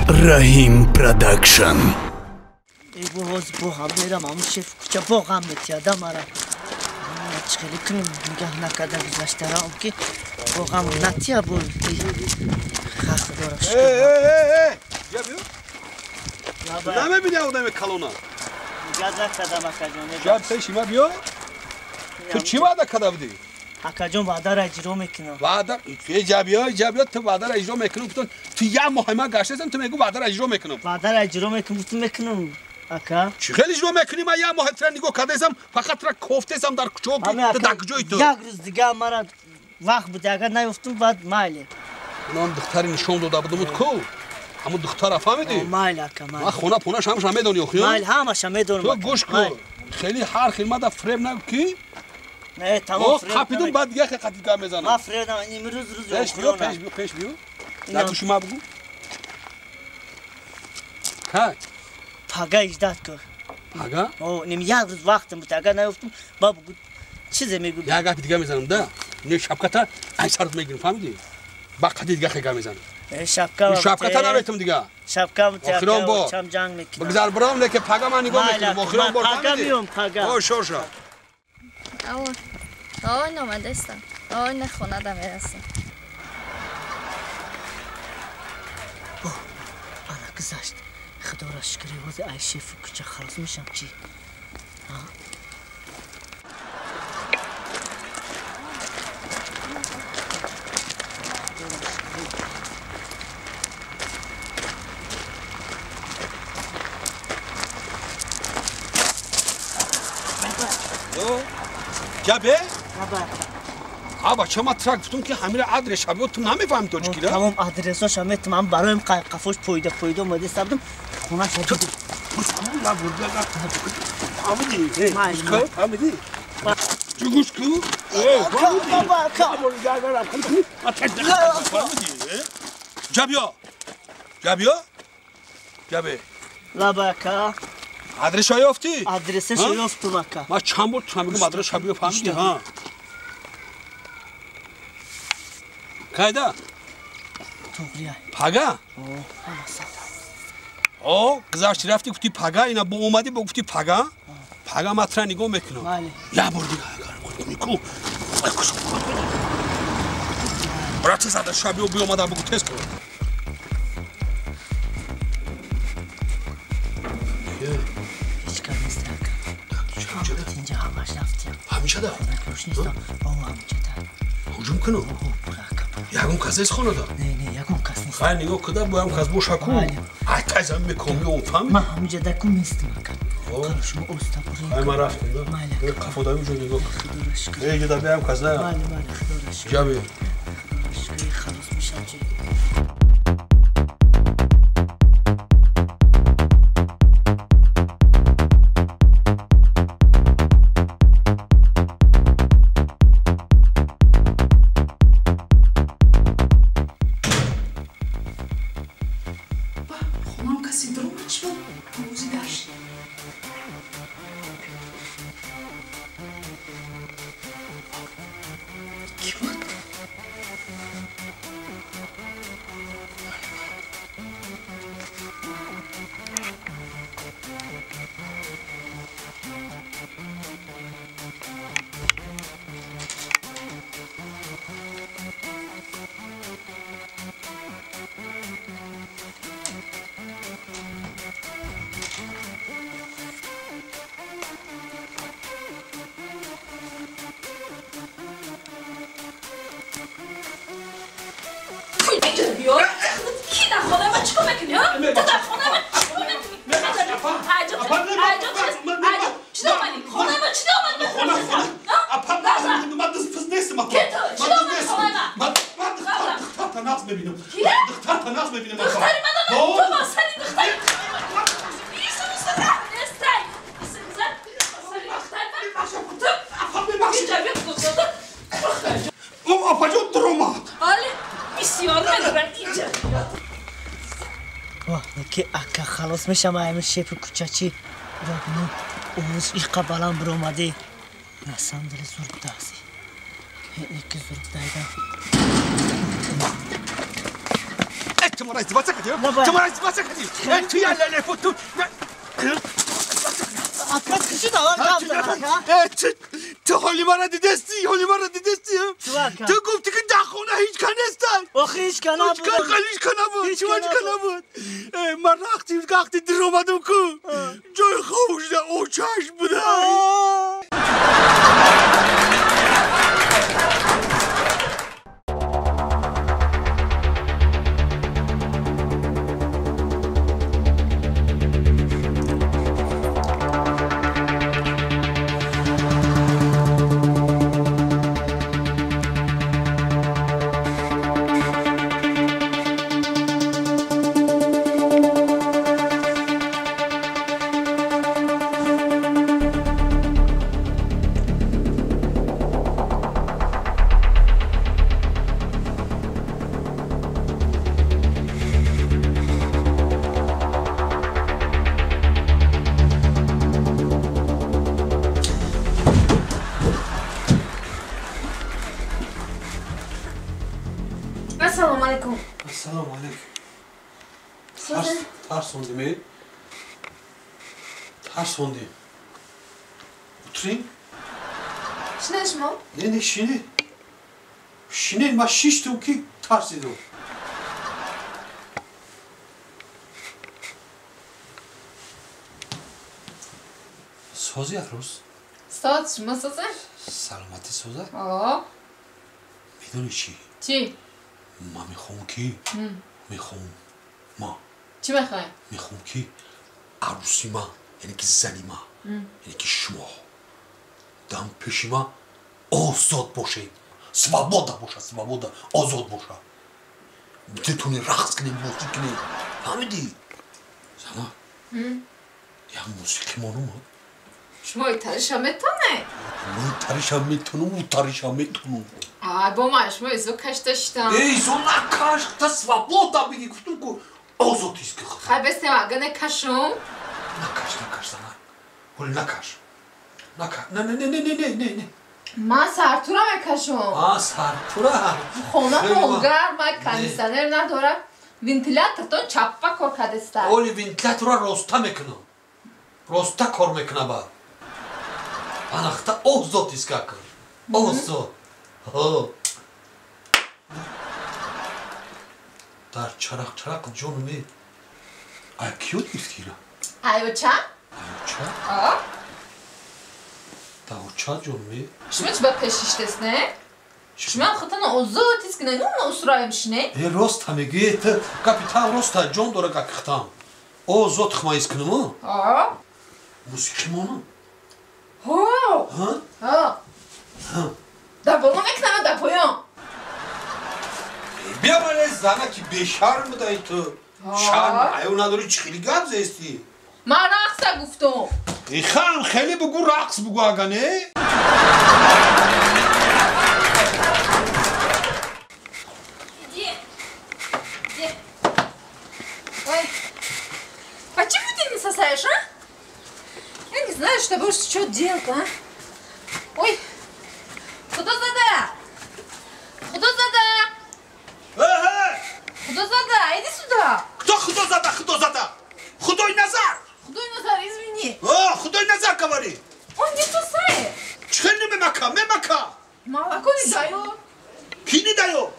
Раҳим Продакшн. Эй боз бо ҳам мерам, ҳамун шеф кӯча боғам метиҳада мара. Чӣ хеле кунем, нигаҳ накарда гузаштарам ки боғам натия бо ҳақ дора. Э, биё. Намебини одами калона. Нигаҳ накардам, акаҷон. Шаб пеши ма биё. Ту чӣ ваъда карда будӣ? Акаҷон, ваъдаро иҷро мекунам. Ваъда ҷабиё, ҷабиё, ту ваъдаро иҷро мекунам гуфтан. Ту як моҳ ма гаштаистам, ту мегӯ ваъдаро иҷро мекунам. Ваъдаро иҷро мекунам, гуфтам мекунам. Ака? Чӣ хеле иҷро мекунӣ? Ман як моҳ тра нигоҳ кардаистам, фақат тра кофтаистам дар кӯчаҳо, ки ту дар куҷои ту? Як рӯз дига мара вақт буд, агар наёфтум, баъд майли. Ман духтаре нишон дода будамуд ку? Ҳамун духтара фаҳмидӣ? Майли, ака, майли. Ман хона понаш ҳамаша медонӣ, охи? Майли, ҳамаша медонам. Ту гӯш кун. Хеле ҳар хел мада фреб нагӯ ки Не, тамом фреб. Қапидум, баъд дига хел қатид гап мезанам. Ман фреб намекунам, имрӯз рӯзи Пеш биё, пеш биё, пеш биё. Дар гӯши ма бугӯ. Ҳа? Пага иҷдат кун. Пага? О, ним як рӯз вақтам буд, агар наёфтум, ба бугӯ чизе мегӯ. Як гапи дига мезанам, да? Не, шапката ай сарат мегирам, фаҳмидӣ? Ба қади дига хел гап мезанам. Шапка. Шапката наметам дига. Шапка Охирон бор. Чам ҷанг мекунам. Бигзар бирам, лекин пага ман нигоҳ мекунам. Охирон бор, пага миём, пага. О, шоша. О, о, номадестам. О, на хона да мерасам. О, ана гузашт. Худоро шукр, ҳозир ай шефи кӯча халос мешам чӣ? Ҷабе? А бача, ма тра гуфтум ки ҳамира адреша биё, ту намефаҳми тоҷикиро? Тамом, адресоша метам, бароем қафош пойда пойда омадаиста будам, хонаша дидам. Фаҳмидӣ? Фаҳмидӣ? Чӣ гӯш ку? Фаҳмидӣ? Ҷабиё! Ҷабиё? Ҷабе. Лаба, ака. Адреша ёфтӣ? Адресашо ёфтум, ака. Ман чанд бор ту мегӯм адреша биё, фаҳмидӣ? Ҳа. Кайда? Туғрия. Пага? О, гузашти рафти гуфти пага, ина бо омадӣ бо гуфти пага? Пага ман тра нигоҳ мекунам. Як бор дига агар кунӣ ку. Брат, тез адреша биё, биё омада бугу тез кун. Ҳеҷ кас нест, ака. Инҷа ҳамаш рафтиям. Ҳаминчада? Хонакуш нест. О, ҳаминчада. Ҳуҷум кунам? Ягон кас нест хонада? Не, не, ягон кас нест. Хай, нигоҳ куда, бо ягон кас боша ку. Ай тай замин мекомӣ, он фаҳмидӣ? Ман ҳаминҷада ку нестам, ака. Қара, шумо оста буред. Ай, ман рафтам, да? Майли, ака. Қафодаи уҷо нигоҳ кун. Худоро шукр. Э, ҷода бе ягон кас на. Майли, майли, худоро шукр. Ҷабе. Худоро шукр, халос мешам чӣ. Халос мешам ами шефи кӯчачӣ. Рабну овоз иқа баланд биромадӣ. На самом деле зур будаси. Ки зур будайда. Ту мара издеваться кардӣ? Ту мара издеваться кардӣ? Ту я лелепо ту. Ака чӣ дава гап зад? Ту ҳоли мара дидестӣ? Ҳоли мара дидестӣ? Ту гуфтӣ ки дар хона ҳеҷ ка нестанд. Охи ҳеҷ ка набуд. Ҳеҷ ка набуд. Ҳеҷ ка набуд. Ман вақти вақти дир омадам ку ҷои хоб шуда очаш буда. Ассалому алайкум. Ассалому алайкум. Тарсондим, э? Тарсондим. Утурем? Шинед шумо? Не, не, шинед. Шинед, ман шиштум ки тарсидум. Сози арӯз? Соз, шумо созе? Саломатӣ соза? О. Медонӣ чӣ? Чӣ? Ман мехоҳам ки мехоҳам ма чӣ мехоҳем? Мехоҳам ки арӯси ман, яъне ки зани ман, яъне ки шумо дам пеши ман озод бошед, свобода бошад, свобода, озод бошад. Битони рақс кунем, бозӣ кунем. Фаҳмидӣ? Зана, як мусиқӣ монум. Шумо итариша метонед? Ман итариша метонам, утариша метонам. Ай, бо ман шумо изо кашта шидам. Эй, изо накаш, та свобода биги, гуфтум ку озод иски худ. Хай бестем, ага накашум. Накаш, накаш, зана. Ҳоли накаш. Накаш. Не, не, не, не, не, не, не. Ман сартура мекашум. А, сартура. Хона гарма, кондиционер надорам. Вентилятортон чаппа кор кардеста. Оли вентилятора роста мекунам. Роста кор мекунам баъд. Анахта озод иска кун. Озод. Дар чарақ-чарақ ҷонуме ай киёд гирифтира? Айоча? Айоча? А? Да оча ҷонуме? Шумо чи ба пешиштест, не? Шумо худтон озод ҳис кунед, ну усроем шине? Э, роста мегӯӣ, ту гапи там роста, ҷон дора гапи хитам. Озод хма ҳис кунам? А? Мусиқӣ монам? Ҳо! Ҳа? Ҳа. Дар боло мекунам, дар поён. Бия мале зана ки бешарм будаи ту. Шарм аю надорӣ, чӣ хеле гап зестӣ? Ман рақса гуфтум. Ихам хеле бугу рақс бугу ага не? Иди. Иди. Ой. Почему ты не сосаешь, а? Я не знаю, что будешь что делать, а? Ой. Худозада! Худозада! Худозада, иди сюда! Кто Худозада, Худозада? Худой Назар! Худой Назар, извини! О, Худой Назар говори! Он не сосает! Че не мемака, мемака! Молоко не дает! Ки не дает?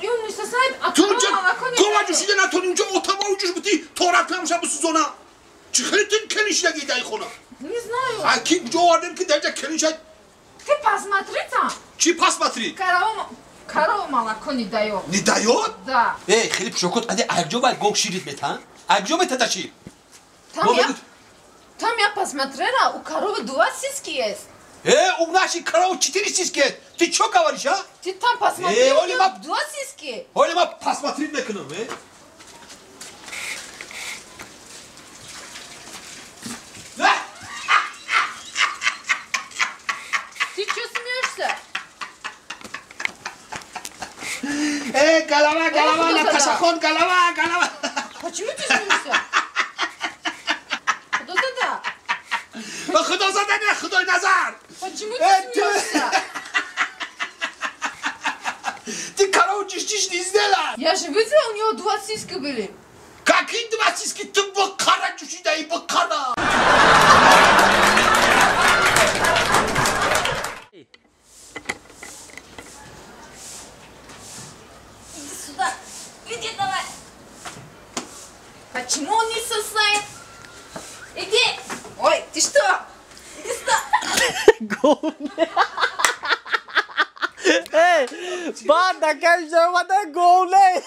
И он не сосает, а корова молоко не дает! Гова ҷӯшида натони, унҷо отава уҷуш бути, торак намша бисӯзона! Чи хеле тин келин шидаги дай хона? Не знаю! А ки куҷо овардем ки дар ҷа келин шад? Ты посмотри там! Чи посмотри? Корова молоко не дает. Не дает? Да. Эй, хеле пушокот, аде акҷо вай гов ширит мета? Акҷо метата шир? Там я посмотрела, у коровы 2 сиськи есть. У нашей коровы 4 сиськи есть. Ты чё говоришь, а? Ты там посмотри, у неё 2 сиськи. Оли, ма посмотри мекунам, э? Ты чё смеешься? Голова, голова, Наташа хон, голова, голова. Почему ты смеешься? Худозада. Худозада не, Худой Назар. Почему ты смеешься? Ты корову чищи. чиш не сделай. Я же видела, у него два сиськи были. Какие два сиськи? Ты бакара чушида и бакара. Иди сюда. Иди давай. Почему он не сосает? Иди. Ой, ты что? Иди сюда. Эй, банда, конечно, вода голая.